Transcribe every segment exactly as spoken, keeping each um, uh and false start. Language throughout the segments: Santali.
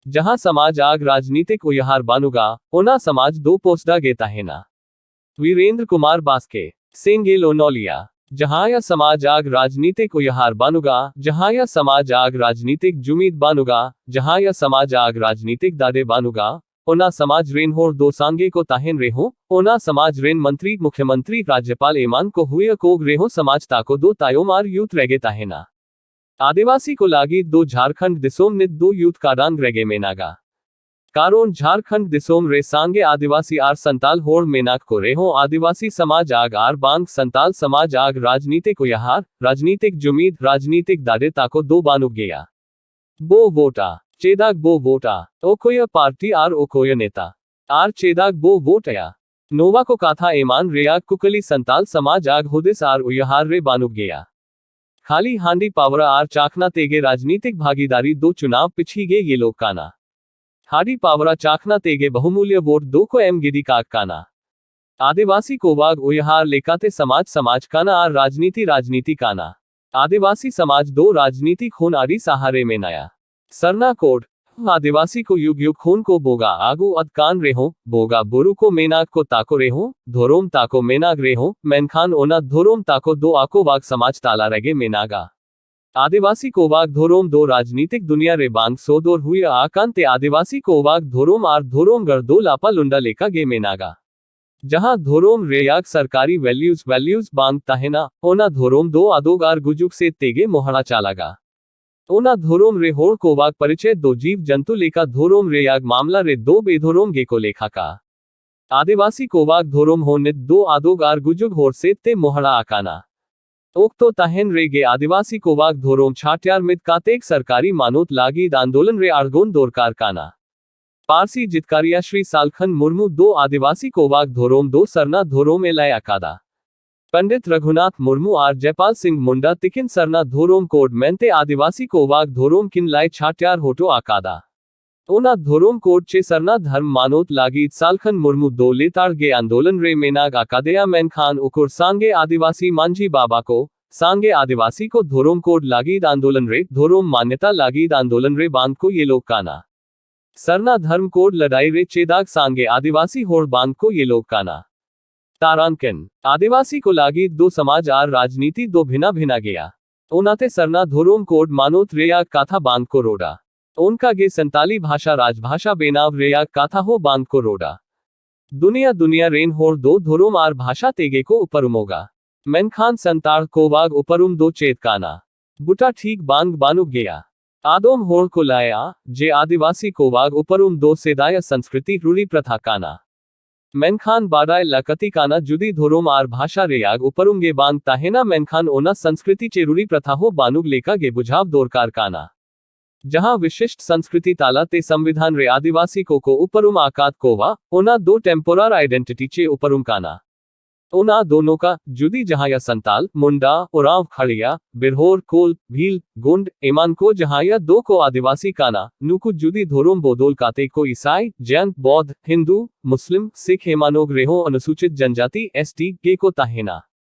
ᱡᱟᱦᱟᱸ ᱥᱚᱢᱟᱡᱽ ᱟᱜ ᱨᱟᱡᱽᱱᱤᱛᱤᱠ ᱩᱭᱦᱟᱹᱨ ᱵᱟᱹᱱᱩᱜᱼᱟ, ᱚᱱᱟ ᱥᱚᱢᱟᱡᱽ ᱫᱚ ᱯᱚᱥᱫᱟ ᱜᱮ ᱛᱟᱦᱮᱱᱟ᱾ ᱵᱤᱨᱮᱱᱫᱨᱚ ᱠᱩᱢᱟᱨ ᱵᱟᱥᱠᱮ, ᱥᱮᱸᱜᱮᱞ ᱚᱱᱚᱞᱤᱭᱟ᱾ ᱡᱟᱦᱟᱸᱭᱟᱜ ᱥᱚᱢᱟᱡᱽ ᱟᱜ ᱨᱟᱡᱽᱱᱤᱛᱤᱠ ᱩᱭᱦᱟᱹᱨ ᱵᱟᱹᱱᱩᱜᱼᱟ, ᱡᱟᱦᱟᱸᱭᱟᱜ ᱥᱚᱢᱟᱡᱽ ᱟᱜ ᱨᱟᱡᱽᱱᱤᱛᱤᱠ ᱡᱩᱢᱤᱫ ᱵᱟᱹᱱᱩᱜᱼᱟ, ᱡᱟᱦᱟᱸᱭᱟᱜ ᱥᱚᱢᱟᱡᱽ ᱟᱜ ᱨᱟᱡᱽᱱᱤᱛᱤᱠ ᱫᱟᱲᱮ ᱵᱟᱹᱱᱩᱜᱼᱟ, ᱚᱱᱟ ᱥᱚᱢᱟᱡᱽ ᱨᱮᱱ ᱦᱚᱲ ᱫᱚ ᱥᱟᱸᱜᱮ ᱠᱚ ᱛᱟᱦᱮᱱ ᱨᱮᱦᱚᱸ, ᱚᱱᱟ ᱥᱚᱢᱟᱡᱽ ᱨᱮᱱ ᱢᱚᱱᱛᱨᱤ, ᱢᱩᱠᱷᱭᱚᱢᱚᱱᱛᱨᱤ, ᱨᱟᱡᱽᱭᱚᱯᱟᱞ ᱮᱢᱟᱱ ᱠᱚ ᱦᱩᱭ ᱟᱠᱚ ᱨᱮᱦᱚᱸ, ᱥᱚᱢᱟᱡᱽ ᱛᱟᱠᱚ ᱫᱚ ᱛᱟᱭᱚᱢ ᱟᱨ ᱧᱩᱛ ᱨᱮᱜᱮ ᱛᱟᱦᱮᱱᱟ᱾ ᱟᱹᱫᱤᱵᱟᱹᱥᱤ ᱠᱚ ᱞᱟᱹᱜᱤᱫ ᱫᱚ ᱡᱷᱟᱲᱠᱷᱚᱸᱰ ᱫᱤᱥᱚᱢ ᱱᱤᱛ ᱫᱚ ᱧᱩᱛ ᱠᱟᱰᱟᱝ ᱨᱮᱜᱮ ᱢᱮᱱᱟᱜᱼᱟ᱾ ᱠᱟᱨᱚᱱ ᱡᱷᱟᱲᱠᱷᱚᱸᱰ ᱫᱤᱥᱚᱢ ᱨᱮ ᱥᱟᱸᱜᱮ ᱟᱹᱫᱤᱵᱟᱹᱥᱤ ᱟᱨ ᱥᱟᱱᱛᱟᱞ ᱦᱚᱲ ᱢᱮᱱᱟᱜ ᱠᱚ ᱨᱮᱦᱚᱸ, ᱟᱹᱫᱤᱵᱟᱹᱥᱤ ᱥᱚᱢᱟᱡᱽ ᱟᱜ ᱟᱨ ᱵᱟᱝ ᱥᱟᱱᱛᱟᱞ ᱥᱚᱢᱟᱡᱽ ᱟᱜ ᱨᱟᱡᱽᱱᱤᱛᱤᱠ ᱩᱭᱦᱟᱹᱨ, ᱨᱟᱡᱽᱱᱤᱛᱤᱠ ᱡᱩᱢᱤᱫ, ᱨᱟᱡᱽᱱᱤᱛᱤᱠ ᱫᱟᱲᱮ ᱛᱟᱠᱚ ᱫᱚ ᱵᱟᱹᱱᱩᱜ ᱜᱮᱭᱟ᱾ ᱵᱚ ᱵᱷᱳᱴᱟ, ᱪᱮᱫᱟᱜ ᱵᱚ ᱵᱷᱳᱴᱟ, ᱚᱠᱚᱭᱟᱜ ᱯᱟᱨᱴᱤ ᱟᱨ ᱚᱠᱚᱭᱟᱜ ᱱᱮᱛᱟ, ᱟᱨ ᱪᱮᱫᱟᱜ ᱵᱚ ᱵᱷᱳᱴ ᱟᱭᱟ? ᱱᱚᱣᱟ ᱠᱚ ᱠᱟᱛᱷᱟ ᱮᱢᱟᱱ ᱨᱮᱭᱟᱜ ᱠᱩᱠᱞᱤ ᱥᱟᱱᱛᱟᱞ ᱥᱚᱢᱟᱡᱽ ᱟᱜ ᱦᱩᱫᱤᱥ ᱟᱨ ᱩᱭᱦᱟᱹᱨ ᱨᱮ ᱵᱟᱹᱱᱩᱜ ᱜᱮᱭᱟ᱾ ᱠᱷᱟᱹᱞᱤ ᱦᱟᱺᱰᱤ ᱯᱟᱹᱣᱨᱟᱹ ᱟᱨ ᱪᱟᱠᱷᱱᱟ ᱛᱮᱜᱮ ᱨᱟᱡᱽᱱᱤᱛᱤᱠ ᱵᱷᱟᱜᱤᱫᱟᱨᱤ ᱫᱚ ᱪᱩᱱᱟᱣ ᱯᱤᱪᱷᱤ ᱜᱮ ᱧᱮᱞᱚᱜ ᱠᱟᱱᱟ᱾ ᱦᱟᱺᱰᱤ ᱯᱟᱹᱣᱨᱟᱹ ᱪᱟᱠᱷᱱᱟ ᱛᱮᱜᱮ ᱵᱚᱦᱩᱢᱩᱞᱭᱚ ᱵᱷᱳᱴ ᱫᱚᱠᱚ ᱮᱢ ᱜᱤᱰᱤ ᱠᱟᱜ ᱠᱟᱱᱟ᱾ ᱟᱹᱫᱤᱵᱟᱹᱥᱤ ᱠᱚᱣᱟᱜ ᱩᱭᱦᱟᱹᱨ ᱞᱮᱠᱟᱛᱮ ᱥᱚᱢᱟᱡᱽ ᱥᱚᱢᱟᱡᱽ ᱠᱟᱱᱟ ᱟᱨ ᱨᱟᱡᱽᱱᱤᱛᱤ ᱨᱟᱡᱽᱱᱤᱛᱤ ᱠᱟᱱᱟ᱾ ᱟᱹᱫᱤᱵᱟᱹᱥᱤ ᱥᱚᱢᱟᱡᱽ ᱫᱚ ᱨᱟᱡᱽᱱᱤᱛᱤ ᱠᱷᱚᱱ ᱟᱹᱰᱤ ᱥᱟᱦᱟ ᱨᱮ ᱢᱮᱱᱟᱭᱟ᱾ ᱥᱟᱨᱱᱟ ᱠᱳᱰ, ᱟᱹᱫᱤᱵᱟᱹᱥᱤ ᱠᱚ ᱭᱩᱜᱽ ᱭᱩᱜᱽ ᱠᱷᱚᱱ ᱠᱚ ᱵᱚᱸᱜᱟ ᱟᱹᱜᱩ ᱟᱫ ᱠᱟᱱ ᱨᱮᱦᱚᱸ, ᱵᱚᱸᱜᱟ ᱵᱩᱨᱩ ᱠᱚ ᱢᱮᱱᱟᱜ ᱠᱚ ᱛᱟᱠᱚ ᱨᱮᱦᱚᱸ, ᱫᱷᱚᱨᱚᱢ ᱛᱟᱠᱚ ᱢᱮᱱᱟᱜ ᱨᱮᱦᱚᱸ, ᱢᱮᱱᱠᱷᱟᱱ ᱚᱱᱟ ᱫᱷᱚᱨᱚᱢ ᱛᱟᱠᱚ ᱫᱚ ᱟᱠᱚᱣᱟᱜ ᱥᱚᱢᱟᱡᱽ ᱛᱟᱞᱟ ᱨᱮᱜᱮ ᱢᱮᱱᱟᱜᱼᱟ᱾ ᱟᱹᱫᱤᱵᱟᱹᱥᱤ ᱠᱚᱣᱟᱜ ᱫᱷᱚᱨᱚᱢ ᱫᱚ ᱨᱟᱡᱽᱱᱤᱛᱤᱠ ᱫᱩᱱᱤᱭᱟᱹ ᱨᱮ ᱵᱟᱝ ᱥᱚᱫᱚᱨ ᱦᱩᱭ ᱟᱠᱟᱱ ᱛᱮ ᱟᱹᱫᱤᱵᱟᱹᱥᱤ ᱠᱚᱣᱟᱜ ᱫᱷᱚᱨᱚᱢ ᱟᱨ ᱫᱷᱚᱨᱚᱢ ᱜᱟᱲ ᱫᱚ ᱞᱟᱯᱟ ᱞᱩᱸᱰᱟ ᱞᱮᱠᱟ ᱜᱮ ᱢᱮᱱᱟᱜᱼᱟ᱾ ᱡᱟᱦᱟᱸ ᱫᱷᱚᱨᱚᱢ ᱨᱮᱭᱟᱜ ᱥᱚᱨᱠᱟᱨᱤ ᱵᱷᱮᱞᱤᱭᱩᱥ, ᱵᱷᱮᱞᱤᱭᱩᱥ ᱵᱟᱝ ᱛᱟᱦᱮᱱᱟ, ᱚᱱᱟ ᱫᱷᱚᱨᱚᱢ ᱫᱚ ᱟᱫᱚᱜ ᱟᱨ ᱜᱩᱡᱩᱜ ᱥᱮᱫ ᱛᱮᱜᱮ ᱢᱚᱦᱲᱟ ᱪᱟᱞᱟᱜᱼᱟ᱾ ᱚᱱᱟ ᱫᱷᱚᱨᱚᱢ ᱨᱮ ᱦᱚᱲ ᱠᱚᱣᱟᱜ ᱯᱚᱨᱤᱪᱚᱭ ᱫᱚ ᱡᱤᱵᱽ ᱡᱚᱱᱛᱩ ᱞᱮᱠᱟ, ᱫᱷᱚᱨᱚᱢ ᱨᱮᱭᱟᱜ ᱢᱟᱢᱞᱟ ᱨᱮ ᱫᱚ ᱵᱮᱫᱷᱚᱨᱚᱢ ᱜᱮᱠᱚ ᱞᱮᱠᱷᱟ ᱠᱟᱜᱼᱟ᱾ ᱟᱹᱫᱤᱵᱟᱹᱥᱤ ᱠᱚᱣᱟᱜ ᱫᱷᱚᱨᱚᱢ ᱦᱚᱸ ᱱᱤᱛ ᱫᱚ ᱟᱫᱚᱜ ᱟᱨ ᱜᱩᱡᱩᱜ ᱦᱚᱨ ᱥᱮᱫ ᱛᱮ ᱢᱚᱦᱲᱟ ᱟᱠᱟᱱᱟ᱾ ᱚᱠᱛᱚ ᱛᱟᱦᱮᱱ ᱨᱮᱜᱮ ᱟᱹᱫᱤᱵᱟᱹᱥᱤ ᱠᱚᱣᱟᱜ ᱫᱷᱚᱨᱚᱢ ᱪᱷᱟᱹᱴᱭᱟᱹᱨ ᱢᱤᱫ ᱠᱟᱛᱮ ᱥᱚᱨᱠᱟᱨᱤ ᱢᱟᱱᱚᱛ ᱞᱟᱹᱜᱤᱫ ᱟᱱᱫᱳᱞᱚᱱ ᱨᱮ ᱟᱬᱜᱚᱱ ᱫᱚᱨᱠᱟᱨ ᱠᱟᱱᱟ᱾ ᱯᱟᱹᱨᱥᱤ ᱡᱤᱛᱠᱟᱹᱨᱤᱭᱟᱹ ᱥᱨᱤ ᱥᱟᱞᱠᱷᱟᱱ ᱢᱩᱨᱢᱩ ᱫᱚ ᱟᱹᱫᱤᱵᱟᱹᱥᱤ ᱠᱚᱣᱟᱜ ᱫᱷᱚᱨᱚᱢ ᱫᱚ ᱥᱟᱨᱱᱟ ᱫᱷᱚᱨᱚᱢ ᱮ ᱞᱟᱹᱭ ᱟᱠᱟᱫᱟ᱾ ᱯᱚᱱᱰᱤᱛ ᱨᱚᱜᱷᱩᱱᱟᱛᱷ ᱢᱩᱨᱢᱩ ᱟᱨ ᱡᱚᱭᱯᱟᱞ ᱥᱤᱝ ᱢᱩᱱᱰᱟ ᱛᱤᱠᱤᱱ ᱥᱟᱨᱱᱟ ᱫᱷᱚᱨᱚᱢ ᱠᱳᱰ ᱢᱮᱱᱛᱮ ᱟᱹᱫᱤᱵᱟᱹᱥᱤ ᱠᱚᱣᱟᱜ ᱫᱷᱚᱨᱚᱢ ᱠᱤᱱ ᱞᱟᱹᱭ ᱪᱷᱟᱹᱴᱭᱟᱹᱨ ᱦᱚᱴᱚ ᱟᱠᱟᱫᱟ᱾ ᱚᱱᱟ ᱫᱷᱚᱨᱚᱢ ᱠᱳᱰ ᱪᱮ ᱥᱟᱨᱱᱟ ᱫᱷᱚᱨᱢ ᱢᱟᱱᱚᱛ ᱞᱟᱹᱜᱤᱫ ᱥᱟᱞᱠᱷᱟᱱ ᱢᱩᱨᱢᱩ ᱫᱚ ᱞᱮᱛᱟᱲ ᱜᱮ ᱟᱱᱫᱳᱞᱚᱱ ᱨᱮ ᱢᱮᱱᱟᱜ ᱟᱠᱟᱫᱮᱭᱟ, ᱢᱮᱱᱠᱷᱟᱱ ᱩᱠᱩᱨ ᱥᱟᱸᱜᱮ ᱟᱹᱫᱤᱵᱟᱹᱥᱤ ᱢᱟᱹᱡᱷᱤ ᱵᱟᱵᱟ ᱠᱚ, ᱥᱟᱸᱜᱮ ᱟᱹᱫᱤᱵᱟᱹᱥᱤ ᱠᱚ ᱫᱷᱚᱨᱚᱢ ᱠᱳᱰ ᱞᱟᱹᱜᱤᱫ ᱟᱱᱫᱳᱞᱚᱱ ᱨᱮ, ᱫᱷᱚᱨᱚᱢ ᱢᱟᱱᱭᱚᱛᱟ ᱞᱟᱹᱜᱤᱫ ᱟᱱᱫᱳᱞᱚᱱ ᱨᱮ ᱵᱟᱝ ᱠᱚ ᱧᱮᱞᱚᱜ ᱠᱟᱱᱟ᱾ ᱥᱟᱨᱱᱟ ᱫᱷᱚᱨᱢ ᱠᱳᱰ ᱞᱟᱹᱰᱟᱹᱭ ᱨᱮ ᱪᱮᱫᱟᱜ ᱥᱟᱸᱜᱮ ᱟᱹᱫᱤᱵᱟᱹᱥᱤ ᱦᱚᱲ ᱵᱟᱝ ᱠᱚ ᱧᱮᱞᱚᱜ ᱠᱟᱱᱟ? ᱛᱟᱨᱟᱱᱠᱮᱱ, ᱟᱹᱫᱤᱵᱟᱹᱥᱤ ᱠᱚ ᱞᱟᱹᱜᱤᱫ ᱫᱚ ᱥᱚᱢᱟᱡᱽ ᱟᱨ ᱨᱟᱡᱽᱱᱤᱛᱤ ᱫᱚ ᱵᱷᱤᱱᱟ ᱵᱷᱤᱱᱟ ᱜᱮᱭᱟ᱾ ᱚᱱᱟᱛᱮ ᱥᱟᱨᱱᱟ ᱫᱷᱚᱨᱚᱢ ᱠᱳᱰ ᱢᱟᱱᱚᱛ ᱨᱮᱭᱟᱜ ᱠᱟᱛᱷᱟ ᱵᱟᱝ ᱠᱚ ᱨᱚᱲᱟ᱾ ᱚᱱᱠᱟ ᱜᱮ ᱥᱟᱱᱛᱟᱞᱤ ᱵᱷᱟᱥᱟ ᱨᱟᱡᱽᱵᱷᱟᱥᱟ ᱵᱮᱱᱟᱣ ᱨᱮᱭᱟᱜ ᱠᱟᱛᱷᱟ ᱦᱚᱸ ᱵᱟᱝ ᱠᱚ ᱨᱚᱲᱟ᱾ ᱫᱩᱱᱤᱭᱟ ᱫᱩᱱᱤᱭᱟ ᱨᱮᱱ ᱦᱚᱲ ᱫᱚ ᱫᱷᱚᱨᱚᱢ ᱟᱨ ᱵᱷᱟᱥᱟ ᱛᱮᱜᱮ ᱠᱚ ᱩᱯᱨᱩᱢᱚᱜᱼᱟ᱾ ᱢᱮᱱᱠᱷᱟᱱ ᱥᱟᱱᱛᱟᱲ ᱠᱚᱣᱟᱜ ᱩᱯᱨᱩᱢ ᱫᱚ ᱪᱮᱫ ᱠᱟᱱᱟ? ᱵᱩᱴᱟ ᱴᱷᱤᱠ ᱵᱟᱝ ᱵᱟᱹᱱᱩᱜ ᱜᱮᱭᱟ᱾ ᱟᱫᱚᱢ ᱦᱚᱲ ᱠᱚ ᱞᱟᱹᱭᱟ ᱡᱮ ᱟᱹᱫᱤᱵᱟᱹᱥᱤ ᱠᱚᱣᱟᱜ ᱩᱯᱨᱩᱢ ᱫᱚ ᱥᱮᱫᱟᱭ ᱥᱚᱝᱥᱠᱨᱤᱛᱤ ᱨᱩᱲᱤ ᱯᱨᱚᱛᱷᱟ ᱠᱟᱱᱟ᱾ ᱢᱮᱱᱠᱷᱟᱱ ᱵᱟᱰᱟᱭ ᱞᱟᱹᱠᱛᱤ ᱠᱟᱱᱟ, ᱡᱩᱫᱤ ᱫᱷᱚᱨᱚᱢ ᱟᱨ ᱵᱷᱟᱥᱟ ᱨᱮᱭᱟᱜ ᱩᱯᱨᱩᱢ ᱜᱮ ᱵᱟᱝ ᱛᱟᱦᱮᱱᱟ, ᱢᱮᱱᱠᱷᱟᱱ ᱚᱱᱟ ᱥᱚᱝᱥᱠᱨᱤᱛᱤ ᱪᱮ ᱨᱩᱲᱤ ᱯᱨᱚᱛᱷᱟ ᱦᱚᱸ ᱵᱟᱹᱱᱩᱜ ᱞᱮᱠᱟ ᱜᱮ ᱵᱩᱡᱷᱟᱹᱣ ᱫᱚᱨᱠᱟᱨ ᱠᱟᱱᱟ᱾ ᱡᱟᱦᱟᱸ ᱵᱤᱥᱤᱥᱴ ᱥᱚᱝᱥᱠᱨᱤᱛᱤ ᱛᱟᱞᱟᱛᱮ ᱥᱚᱝᱵᱤᱫᱷᱟᱱ ᱨᱮ ᱟᱹᱫᱤᱵᱟᱹᱥᱤ ᱠᱚᱠᱚ ᱩᱯᱨᱩᱢ ᱟᱠᱟᱫ ᱠᱚᱣᱟ, ᱚᱱᱟ ᱫᱚ ᱴᱮᱢᱯᱳᱨᱟᱞ ᱟᱭᱰᱮᱱᱴᱤᱴᱤ ᱪᱮ ᱩᱯᱨᱩᱢ ᱠᱟᱱᱟ᱾ ᱚᱱᱟ ᱫᱚ ᱱᱚᱝᱠᱟ, ᱡᱩᱫᱤ ᱡᱟᱦᱟᱸᱭᱟ ᱥᱟᱱᱛᱟᱞ, ᱢᱩᱱᱰᱟ, ᱳᱨᱟᱸᱣ, ᱠᱷᱟᱲᱤᱭᱟ, ᱵᱤᱨᱦᱳᱨ, ᱠᱳᱞ, ᱵᱷᱤᱞ, ᱜᱳᱸᱰ, ᱮᱢᱟᱱ ᱠᱚ ᱡᱟᱦᱟᱸᱭᱟ ᱫᱚ ᱠᱚ ᱟᱹᱫᱤᱵᱟᱹᱥᱤ ᱠᱟᱱᱟ, ᱱᱩᱠᱩ ᱡᱩᱫᱤ ᱫᱷᱚᱨᱚᱢ ᱵᱚᱫᱚᱞ ᱠᱟᱛᱮ ᱠᱚ ᱤᱥᱟᱭ, ᱡᱮᱱ, ᱵᱚᱫᱷ, ᱦᱤᱱᱫᱩ, ᱢᱩᱥᱞᱤᱢ, ᱥᱤᱠᱷ ᱮᱢᱟᱱᱚᱜ ᱨᱮᱦᱚᱸ ᱚᱱᱩᱥᱩᱪᱤᱛ ᱡᱟᱱᱡᱟᱛᱤ, ᱮᱥ ᱴᱤ, ᱜᱮᱠᱚ ᱛᱟᱦᱮᱱᱟ᱾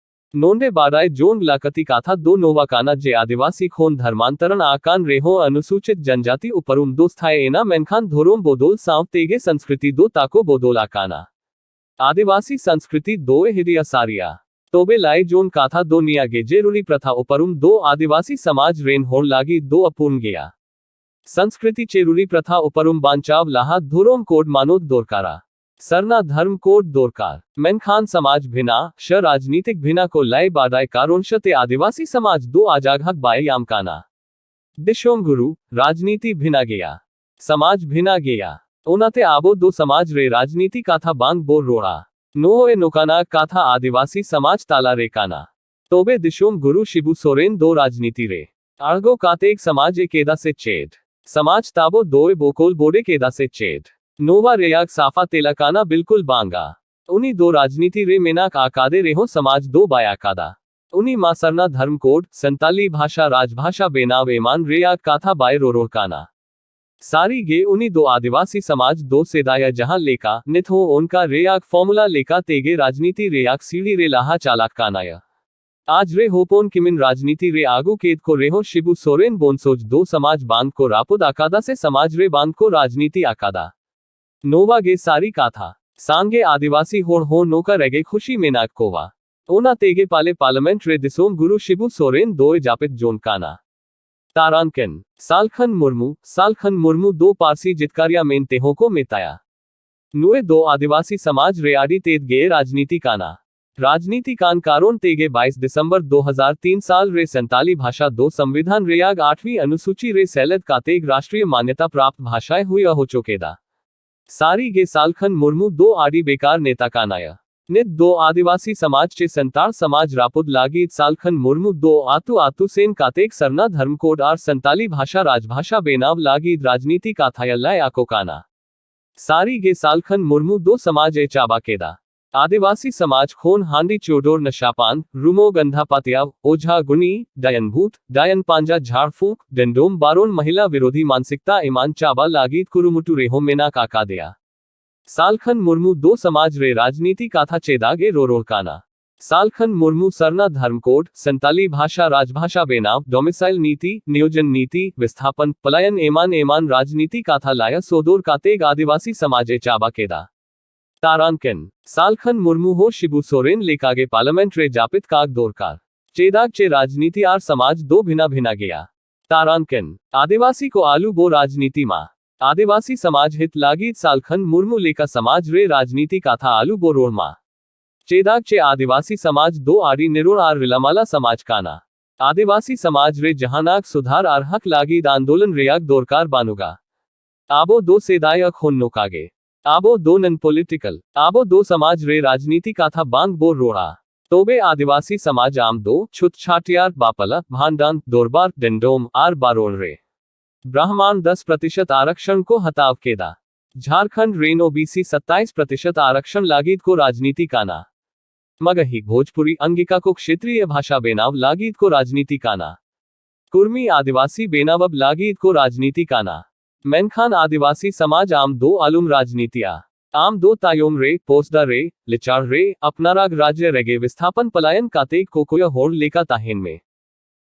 ᱱᱚᱰᱮ ᱵᱟᱰᱟᱭ ᱡᱚᱝ ᱞᱟᱹᱠᱛᱤ ᱠᱟᱛᱷᱟ ᱫᱚ ᱱᱚᱣᱟ ᱠᱟᱱᱟ ᱡᱮ ᱟᱹᱫᱤᱵᱟᱹᱥᱤ ᱠᱷᱚᱱ ᱫᱷᱚᱨᱢᱟᱱᱛᱚᱨᱚᱱ ᱟᱠᱟᱱ ᱨᱮᱦᱚᱸ ᱚᱱᱩᱥᱩᱪᱤᱛ ᱡᱟᱱᱡᱟᱛᱤ ᱩᱯᱨᱩᱢ ᱫᱚ ᱛᱷᱟᱭ ᱮᱱᱟ, ᱢᱮᱱᱠᱷᱟᱱ ᱫᱷᱚᱨᱚᱢ ᱵᱚᱫᱚᱞ ᱥᱟᱶ ᱛᱮᱜᱮ ᱥᱚᱝᱥᱠᱨᱤᱛᱤ ᱫᱚ ᱛᱟᱠᱚ ᱵᱚᱫᱚᱞ ᱟᱠᱟᱱᱟ᱾ ᱟᱹᱫᱤᱵᱟᱹᱥᱤ ᱥᱚᱝᱥᱠᱨᱤᱛᱤ ᱫᱚ ᱦᱤᱨᱤᱭᱟ ᱥᱟᱨᱤᱭᱟ᱾ ᱛᱚᱵᱮ ᱞᱟᱭ ᱡᱚᱝ ᱠᱟᱛᱷᱟ ᱫᱚ ᱱᱤᱭᱟ ᱜᱮ ᱡᱮ ᱨᱩᱲᱤ ᱯᱨᱚᱛᱷᱟ ᱩᱯᱨᱩᱢ ᱫᱚ ᱟᱹᱫᱤᱵᱟᱹᱥᱤ ᱥᱚᱢᱟᱡᱽ ᱨᱮᱱ ᱦᱚᱲ ᱞᱟᱹᱜᱤᱫ ᱫᱚ ᱟᱹᱯᱩᱱ ᱜᱮᱭᱟ᱾ ᱥᱚᱝᱥᱠᱨᱤᱛᱤ ᱪᱮ ᱨᱩᱲᱤ ᱯᱨᱚᱛᱷᱟ ᱩᱯᱨᱩᱢ ᱵᱟᱧᱪᱟᱣ ᱞᱟᱦᱟ ᱫᱷᱚᱨᱚᱢ ᱠᱳᱰ ᱢᱟᱱᱚᱛ ᱫᱚᱨᱠᱟᱨᱟ᱾ ᱥᱟᱨᱱᱟ ᱫᱷᱚᱨᱢ ᱠᱳᱰ ᱫᱚᱨᱠᱟᱨ᱾ ᱢᱮᱱᱠᱷᱟᱱ ᱥᱚᱢᱟᱡᱽ ᱵᱷᱤᱱᱟ, ᱥᱮ ᱨᱟᱡᱽᱱᱤᱛᱤᱠ ᱵᱷᱤᱱᱟ ᱠᱚ ᱞᱟᱹᱭ ᱵᱟᱰᱟᱭ ᱠᱟᱨᱚᱱ ᱥᱟᱛᱮ ᱟᱹᱫᱤᱵᱟᱹᱥᱤ ᱥᱚᱢᱟᱡᱽ ᱫᱚ ᱟᱡᱟᱜ ᱦᱟᱠ ᱵᱟᱭ ᱧᱟᱢ ᱠᱟᱱᱟ᱾ ᱫᱤᱥᱚᱢ ᱜᱩᱨᱩ, ᱨᱟᱡᱽᱱᱤᱛᱤ ᱵᱷᱤᱱᱟ ᱜᱮᱭᱟ᱾ ᱥᱚᱢᱟᱡᱽ ᱵᱷᱤᱱᱟ ᱜᱮᱭᱟ᱾ ᱚᱱᱟᱛᱮ ᱟᱵᱚ ᱫᱚ ᱥᱚᱢᱟᱡᱽ ᱨᱮ ᱨᱟᱡᱽᱱᱤᱛᱤ ᱠᱟᱛᱷᱟ ᱵᱟᱝ ᱵᱚ ᱨᱚᱲᱟ᱾ ᱱᱚᱜᱼᱚᱭ ᱱᱚᱝᱠᱟᱱᱟᱜ ᱠᱟᱛᱷᱟ ᱟᱹᱫᱤᱵᱟᱹᱥᱤ ᱥᱚᱢᱟᱡᱽ ᱛᱟᱞᱟ ᱨᱮ ᱠᱟᱱᱟ᱾ ᱛᱚᱵᱮ ᱫᱤᱥᱚᱢ ᱜᱩᱨᱩ ᱥᱤᱵᱩ ᱥᱚᱨᱮᱱ ᱫᱚ ᱨᱟᱡᱽᱱᱤᱛᱤ ᱨᱮ ᱟᱬᱜᱚ ᱠᱟᱛᱮ ᱥᱚᱢᱟᱡᱽ ᱮ ᱠᱮᱫᱟ ᱥᱮ ᱪᱮᱫ? ᱥᱚᱢᱟᱡᱽ ᱛᱟᱵᱚ ᱫᱚᱭ ᱵᱚᱠᱚᱞ ᱵᱚᱰᱮ ᱠᱮᱫᱟ ᱥᱮ ᱪᱮᱫ? ᱱᱚᱣᱟ ᱨᱮᱭᱟᱜ ᱥᱟᱯᱷᱟ ᱛᱮᱞᱟ ᱠᱟᱱᱟ ᱵᱤᱞᱠᱩᱞ ᱵᱟᱝᱟ᱾ ᱩᱱᱤ ᱫᱚ ᱨᱟᱡᱽᱱᱤᱛᱤ ᱨᱮ ᱢᱮᱱᱟᱜ ᱟᱠᱟᱫᱮ ᱨᱮᱦᱚᱸ ᱥᱚᱢᱟᱡᱽ ᱫᱚ ᱵᱟᱭ ᱟᱠᱟᱫᱟ᱾ ᱩᱱᱤ ᱢᱟ ᱥᱟᱨᱱᱟ ᱫᱷᱚᱨᱢ ᱠᱳᱰ, ᱥᱟᱱᱛᱟᱞᱤ ᱵᱷᱟᱥᱟ ᱨᱟᱡᱽᱵᱷᱟᱥᱟ ᱵᱮᱱᱟᱣ ᱮᱢᱟᱱ ᱨᱮᱭᱟᱜ ᱠᱟᱛᱷᱟ ᱵᱟᱭ ᱨᱚᱨᱚᱲ ᱠᱟᱱᱟ᱾ ᱥᱟᱹᱨᱤ ᱜᱮ ᱩᱱᱤ ᱫᱚ ᱟᱹᱫᱤᱵᱟᱹᱥᱤ ᱥᱚᱢᱟᱡᱽ ᱫᱚ ᱥᱮᱫᱟᱭᱟ ᱡᱟᱦᱟᱸ ᱞᱮᱠᱟ, ᱱᱤᱛ ᱦᱚᱸ ᱚᱱᱠᱟ ᱨᱮᱭᱟᱜ ᱯᱷᱚᱨᱢᱩᱞᱟ ᱞᱮᱠᱟ ᱛᱮᱜᱮ ᱨᱟᱡᱽᱱᱤᱛᱤ ᱨᱮᱭᱟᱜ ᱥᱤᱲᱤ ᱨᱮ ᱞᱟᱦᱟ ᱪᱟᱞᱟᱜ ᱠᱟᱱᱟᱭᱟ᱾ ᱟᱡᱨᱮ ᱦᱚᱯᱚᱱ ᱠᱤᱢᱤᱱ ᱨᱟᱡᱽᱱᱤᱛᱤ ᱨᱮ ᱟᱹᱜᱩ ᱠᱮᱫ ᱠᱚ ᱨᱮᱦᱚᱸ ᱥᱤᱵᱩ ᱥᱚᱨᱮᱱ ᱵᱚᱝᱥᱚᱡᱽ ᱫᱚ ᱥᱚᱢᱟᱡᱽ ᱵᱟᱸᱫ ᱠᱚ ᱨᱟᱹᱯᱩᱫ ᱟᱠᱟᱫᱟ ᱥᱮ ᱥᱚᱢᱟᱡᱽ ᱨᱮ ᱵᱟᱸᱫ ᱠᱚ ᱨᱟᱡᱽᱱᱤᱛᱤ ᱟᱠᱟᱫᱟ᱾ ᱱᱚᱣᱟ ᱜᱮ ᱥᱟᱹᱨᱤ ᱠᱟᱛᱷᱟ᱾ ᱥᱟᱸᱜᱮ ᱟᱹᱫᱤᱵᱟᱹᱥᱤ ᱦᱚᱲ ᱦᱚᱸ ᱱᱚᱝᱠᱟ ᱨᱮᱜᱮ ᱠᱷᱩᱥᱤ ᱢᱮᱱᱟᱜ ᱠᱚᱣᱟ᱾ ᱚᱱᱟ ᱛᱮᱜᱮ ᱯᱟᱞᱮ ᱯᱟᱨᱞᱟᱢᱮᱱᱴ ᱨᱮ ᱫᱤᱥᱚᱢ ᱜᱩᱨᱩ ᱥᱤᱵᱩ ᱥᱚᱨᱮᱱ ᱫᱚᱭ ᱡᱟᱹᱯᱤᱫ ᱡᱚᱝ ᱠᱟᱱᱟ᱾ ᱛᱟᱨᱟᱱᱠᱮᱱ, ᱥᱟᱞᱠᱷᱟᱱ ᱢᱩᱨᱢᱩ, ᱥᱟᱞᱠᱷᱟᱱ ᱢᱩᱨᱢᱩ ᱫᱚ ᱯᱟᱹᱨᱥᱤ ᱡᱤᱛᱠᱟᱹᱨᱤᱭᱟᱹ ᱢᱮᱱ ᱛᱮᱦᱚᱸ ᱠᱚ ᱢᱮᱛᱟᱭᱟ᱾ ᱱᱩᱭ ᱫᱚ ᱟᱹᱫᱤᱵᱟᱹᱥᱤ ᱥᱚᱢᱟᱡᱽ ᱨᱮ ᱟᱹᱰᱤ ᱛᱮᱫ ᱜᱮ ᱨᱟᱡᱽᱱᱤᱛᱤ ᱠᱟᱱᱟ᱾ ᱨᱟᱡᱽᱱᱤᱛᱤ ᱠᱟᱱ ᱠᱟᱨᱚᱱ ᱛᱮᱜᱮ ᱵᱟᱭᱤᱥ ᱰᱤᱥᱮᱢᱵᱚᱨ ᱫᱩ ᱦᱟᱡᱟᱨ ᱛᱤᱱ ᱥᱟᱞ ᱨᱮ ᱥᱟᱱᱛᱟᱞᱤ ᱵᱷᱟᱥᱟ ᱫᱚ ᱥᱚᱝᱵᱤᱫᱷᱟᱱ ᱨᱮᱭᱟᱜ ᱟᱴᱷᱣᱤ ᱚᱱᱩᱥᱩᱪᱤ ᱨᱮ ᱥᱮᱞᱮᱫ ᱠᱟᱛᱮ ᱨᱟᱥᱴᱨᱤᱭᱚ ᱢᱟᱱᱭᱚᱛᱟ ᱯᱨᱟᱯᱛ ᱵᱷᱟᱥᱟᱭ ᱦᱩᱭ ᱦᱚᱪᱚ ᱠᱮᱫᱟ᱾ ᱥᱟᱹᱨᱤ ᱜᱮ ᱥᱟᱞᱠᱷᱟᱱ ᱢᱩᱨᱢᱩ ᱫᱚ ᱟᱹᱰᱤ ᱵᱮᱠᱟᱨ ᱱᱮᱛᱟ ᱠᱟᱱᱟᱭᱟ᱾ ᱱᱤᱛ ᱫᱚ ᱟᱹᱫᱤᱵᱟᱹᱥᱤ ᱥᱚᱢᱟᱡᱽ ᱪᱮ ᱥᱟᱱᱛᱟᱲ ᱥᱚᱢᱟᱡᱽ ᱨᱟᱹᱯᱩᱫ ᱞᱟᱹᱜᱤᱫ ᱥᱟᱞᱠᱷᱟᱱ ᱢᱩᱨᱢᱩ ᱫᱚ ᱟᱹᱛᱩ ᱟᱹᱛᱩ ᱥᱮᱱ ᱠᱟᱛᱮ ᱥᱟᱨᱱᱟ ᱫᱷᱚᱨᱢ ᱠᱳᱰ ᱟᱨ ᱥᱟᱱᱛᱟᱞᱤ ᱵᱷᱟᱥᱟ ᱨᱟᱡᱽᱵᱷᱟᱥᱟ ᱵᱮᱱᱟᱣ ᱞᱟᱹᱜᱤᱫ ᱨᱟᱡᱽᱱᱤᱛᱤ ᱠᱟᱛᱷᱟᱭ ᱞᱟᱹᱭ ᱟᱠᱚ ᱠᱟᱱᱟ᱾ ᱥᱟᱹᱨᱤ ᱜᱮ ᱥᱟᱞᱠᱷᱟᱱ ᱢᱩᱨᱢᱩ ᱫᱚ ᱥᱚᱢᱟᱡᱽ ᱮ ᱪᱟᱵᱟ ᱠᱮᱫᱟ᱾ ᱟᱹᱫᱤᱵᱟᱹᱥᱤ ᱥᱚᱢᱟᱡᱽ ᱠᱷᱚᱱ ᱦᱟᱺᱰᱤ ᱪᱚᱰᱚᱨ ᱱᱟᱥᱟᱯᱟᱱ, ᱨᱩᱢᱚ ᱜᱟᱱᱫᱷᱟ ᱯᱟᱹᱛᱭᱟᱹᱣ, ᱚᱡᱷᱟ ᱜᱩᱱᱤ, ᱰᱟᱭᱟᱱ ᱵᱷᱩᱛ, ᱰᱟᱭᱟᱱ ᱯᱟᱸᱡᱟ ᱡᱷᱟᱲ ᱯᱷᱩᱸᱠ, ᱰᱮᱱᱰᱚᱢ ᱵᱟᱨᱚᱱ ᱢᱚᱦᱤᱞᱟ ᱵᱤᱨᱳᱫᱷᱤ ᱢᱟᱱᱥᱤᱠᱛᱟ ᱮᱢᱟᱱ ᱪᱟᱵᱟ ᱞᱟᱹᱜᱤᱫ ᱠᱩᱨᱩᱢᱩᱴᱩ ᱨᱮᱦᱚᱸ ᱢᱮᱱᱟᱜ ᱟᱠᱟᱫᱮᱭᱟ᱾ ᱥᱟᱞᱠᱷᱟᱱ ᱢᱩᱨᱢᱩ ᱫᱚ ᱥᱚᱢᱟᱡᱽ ᱨᱮ ᱨᱟᱡᱽᱱᱤᱛᱤ ᱠᱟᱛᱷᱟ ᱪᱮᱫᱟᱜ ᱮ ᱨᱚᱨᱚᱲ ᱠᱟᱱᱟ? ᱥᱟᱞᱠᱷᱟᱱ ᱢᱩᱨᱢᱩ ᱥᱟᱨᱱᱟ ᱫᱷᱚᱨᱢ ᱠᱳᱰ, ᱥᱟᱱᱛᱟᱞᱤ ᱵᱷᱟᱥᱟ ᱨᱟᱡᱽᱵᱷᱟᱥᱟ ᱵᱮᱱᱟᱣ, ᱰᱚᱢᱤᱥᱟᱭᱤᱞ ᱱᱤᱛᱤ, ᱱᱤᱭᱳᱡᱚᱱ ᱱᱤᱛᱤ, ᱵᱤᱥᱛᱷᱟᱯᱚᱱ, ᱯᱚᱞᱟᱭᱚᱱ ᱮᱢᱟᱱ ᱮᱢᱟᱱ ᱨᱟᱡᱽᱱᱤᱛᱤ ᱠᱟᱛᱷᱟ ᱞᱟᱭᱟ ᱥᱚᱫᱚᱨ ᱠᱟᱛᱮ ᱟᱹᱫᱤᱵᱟᱹᱥᱤ ᱥᱚᱢᱟᱡᱽ ᱮ ᱪᱟᱵᱟ ᱠᱮᱫᱟ᱾ ᱛᱟᱨᱟᱱᱠᱮᱱ, ᱥᱟᱞᱠᱷᱟᱱ ᱢᱩᱨᱢᱩ ᱦᱚᱸ ᱥᱤᱵᱩ ᱥᱚᱨᱮᱱ ᱞᱮᱠᱟᱜᱮ ᱯᱟᱨᱞᱟᱢᱮᱱᱴ ᱨᱮ ᱡᱟᱹᱯᱤᱫ ᱠᱟᱜ ᱫᱚᱨᱠᱟᱨ᱾ ᱪᱮᱫᱟᱜ ᱪᱮ ᱨᱟᱡᱽᱱᱤᱛᱤ ᱟᱨ ᱥᱚᱢᱟᱡᱽ ᱫᱚ ᱵᱷᱤᱱᱟ ᱵᱷᱤᱱᱟ ᱜᱮᱭᱟ᱾ ᱛᱟᱨᱟᱱᱠᱮᱱ, ᱟᱹᱫᱤᱵᱟᱹᱥᱤ ᱠᱚ ᱟᱞᱩ ᱵᱚ ᱨᱟᱡᱽᱱᱤᱛᱤ ᱢᱟ᱾ ᱟᱹᱫᱤᱵᱟᱹᱥᱤ ᱥᱚᱢᱟᱡᱽ ᱦᱤᱛ ᱞᱟᱹᱜᱤᱫ ᱥᱟᱞᱠᱷᱟᱱ ᱢᱩᱨᱢᱩ ᱞᱮᱠᱟ ᱥᱚᱢᱟᱡᱽ ᱨᱮ ᱨᱟᱡᱽᱱᱤᱛᱤ ᱠᱟᱛᱷᱟ ᱟᱞᱩ ᱵᱚ ᱨᱚᱲ ᱢᱟ᱾ ᱪᱮᱫᱟᱜ ᱪᱮ ᱟᱹᱫᱤᱵᱟᱹᱥᱤ ᱥᱚᱢᱟᱡᱽ ᱫᱚ ᱟᱹᱰᱤ ᱱᱤᱨᱚᱲ ᱟᱨ ᱨᱤᱞᱟᱢᱟᱞᱟ ᱥᱚᱢᱟᱡᱽ ᱠᱟᱱᱟ᱾ ᱟᱹᱫᱤᱵᱟᱹᱥᱤ ᱥᱚᱢᱟᱡᱽ ᱨᱮ ᱡᱟᱦᱟᱱᱟᱜ ᱥᱩᱫᱷᱟᱨ ᱟᱨ ᱦᱚᱠ ᱞᱟᱹᱜᱤᱫ ᱟᱱᱫᱳᱞᱚᱱ ᱨᱮᱭᱟᱜ ᱫᱚᱨᱠᱟᱨ ᱵᱟᱹᱱᱩᱜᱼᱟ᱾ ᱟᱵᱚ ᱫᱚ ᱥᱮᱫᱟᱭ ᱠᱷᱚᱱ ᱱᱚᱠᱟ ᱜᱮ᱾ ᱟᱵᱚ ᱫᱚ ᱱᱚᱱ ᱯᱚᱞᱤᱴᱤᱠᱟᱞ᱾ ᱟᱵᱚ ᱫᱚ ᱥᱚᱢᱟᱡᱽ ᱨᱮ ᱨᱟᱡᱽᱱᱤᱛᱤ ᱠᱟᱛᱷᱟ ᱵᱟᱝ ᱵᱚ ᱨᱚᱲᱟ᱾ ᱛᱚᱵᱮ ᱟᱹᱫᱤᱵᱟᱹᱥᱤ ᱥᱚᱢᱟᱡᱽ ᱟᱢ ᱫᱚ ᱪᱷᱩᱛ ᱪᱷᱟᱹᱴᱭᱟᱹᱨ, ᱵᱟᱯᱞᱟ, ᱵᱷᱟᱸᱰᱟᱱ, ᱫᱚᱨᱵᱟᱨ, ᱰᱮᱱᱰᱚᱢ ᱟᱨ ᱵᱟᱨᱚᱱ ᱨᱮ ᱵᱨᱟᱦᱢᱟᱱ ᱫᱚᱥ ᱯᱨᱚᱛᱤᱥᱚᱛ ᱟᱨᱚᱠᱥᱚᱱ ᱠᱚ ᱦᱟᱛᱟᱣ ᱠᱮᱫᱟ᱾ ᱡᱷᱟᱲᱠᱷᱚᱸᱰ ᱨᱮᱱ ᱳᱵᱤᱥᱤ ᱥᱟᱛᱟᱭᱤᱥ ᱯᱨᱚᱛᱤᱥᱚᱛ ᱟᱨᱚᱠᱥᱚᱱ ᱞᱟᱹᱜᱤᱫ ᱠᱚ ᱨᱟᱡᱽᱱᱤᱛᱤ ᱠᱟᱱᱟ᱾ ᱢᱟᱜᱟᱦᱤ ᱵᱷᱳᱡᱽᱯᱩᱨᱤ ᱚᱝᱜᱤᱠᱟ ᱠᱚ ᱠᱷᱮᱛᱨᱤᱭᱚ ᱵᱷᱟᱥᱟ ᱵᱮᱱᱟᱣ ᱞᱟᱹᱜᱤᱫ ᱠᱚ ᱨᱟᱡᱽᱱᱤᱛᱤ ᱠᱟᱱᱟ᱾ ᱠᱩᱨᱢᱤ ᱟᱹᱫᱤᱵᱟᱹᱥᱤ ᱵᱮᱱᱟᱣ ᱞᱟᱹᱜᱤᱫ ᱠᱚ ᱨᱟᱡᱽᱱᱤᱛᱤ ᱠᱟᱱᱟ᱾ ᱢᱮᱱᱠᱷᱟᱱ ᱟᱹᱫᱤᱵᱟᱹᱥᱤ ᱥᱚᱢᱟᱡᱽ ᱟᱢ ᱫᱚ ᱟᱞᱚᱢ ᱨᱟᱡᱽᱱᱤᱛᱤᱭᱟ᱾ ᱟᱢ ᱫᱚ ᱛᱟᱭᱚᱢ ᱨᱮ, ᱯᱚᱥᱫᱟ ᱨᱮ, ᱞᱮᱪᱟᱲ ᱨᱮ, ᱟᱯᱱᱟᱨᱟᱜ ᱨᱟᱡᱽ ᱨᱮᱜᱮ ᱵᱤᱥᱛᱷᱟᱯᱚᱱ ᱯᱟᱞᱟᱭᱟᱱ ᱠᱟᱛᱮ ᱠᱚᱠᱚᱭᱟ ᱦᱚᱲ ᱞᱮᱠᱟ ᱛᱟᱦᱮᱱ ᱢᱮ᱾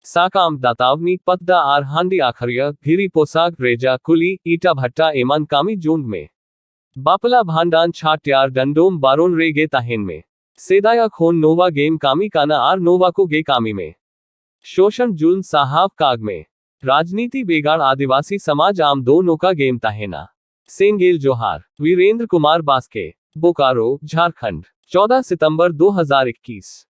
ᱥᱟᱠᱟᱢ, ᱫᱟᱛᱟᱣᱱᱤ, ᱯᱟᱛᱫᱟ ᱟᱨ ᱦᱟᱺᱰᱤ ᱟᱹᱠᱷᱨᱤᱭᱟᱹ, ᱵᱷᱤᱨᱤ ᱯᱚᱥᱟᱠ, ᱨᱮᱡᱟ, ᱠᱩᱞᱤ, ᱤᱴᱟ ᱵᱷᱟᱴᱟ ᱮᱢᱟᱱ ᱠᱟᱹᱢᱤ ᱡᱚᱝ ᱢᱮ᱾ ᱵᱟᱯᱞᱟ, ᱵᱷᱟᱸᱰᱟᱱ, ᱪᱷᱟᱹᱴᱭᱟᱹᱨ, ᱰᱟᱸᱰᱚᱢ ᱵᱟᱨᱚᱱ ᱨᱮᱜᱮ ᱛᱟᱦᱮᱱ ᱢᱮ᱾ ᱥᱮᱫᱟᱭ ᱠᱷᱚᱱ ᱱᱚᱣᱟ ᱜᱮᱢ ᱠᱟᱹᱢᱤ ᱠᱟᱱᱟ ᱟᱨ ᱱᱚᱣᱟ ᱠᱚᱜᱮ ᱠᱟᱹᱢᱤ ᱢᱮ᱾ ᱥᱳᱥᱟᱱ ᱡᱩᱞᱢ ᱥᱟᱦᱟᱣ ᱠᱟᱜ ᱢᱮ᱾ ᱨᱟᱡᱽᱱᱤᱛᱤ ᱵᱮᱜᱟᱲ ᱟᱹᱫᱤᱵᱟᱹᱥᱤ ᱥᱚᱢᱟᱡᱽ ᱟᱢ ᱫᱚ ᱱᱚᱠᱟ ᱜᱮᱢ ᱛᱟᱦᱮᱱᱟ᱾ ᱥᱮᱸᱜᱮᱞ ᱡᱚᱦᱟᱨ, ᱵᱤᱨᱮᱱᱫᱨᱚ ᱠᱩᱢᱟᱨ ᱵᱟᱥᱠᱮ, ᱵᱳᱠᱟᱨᱳ, ᱡᱷᱟᱨᱠᱷᱚᱸᱰ, ᱪᱳᱫᱟ ᱥᱤᱛᱚᱢᱵᱚᱨ ᱫᱩ ᱦᱟᱡᱟᱨ ᱤᱠᱤᱥ᱾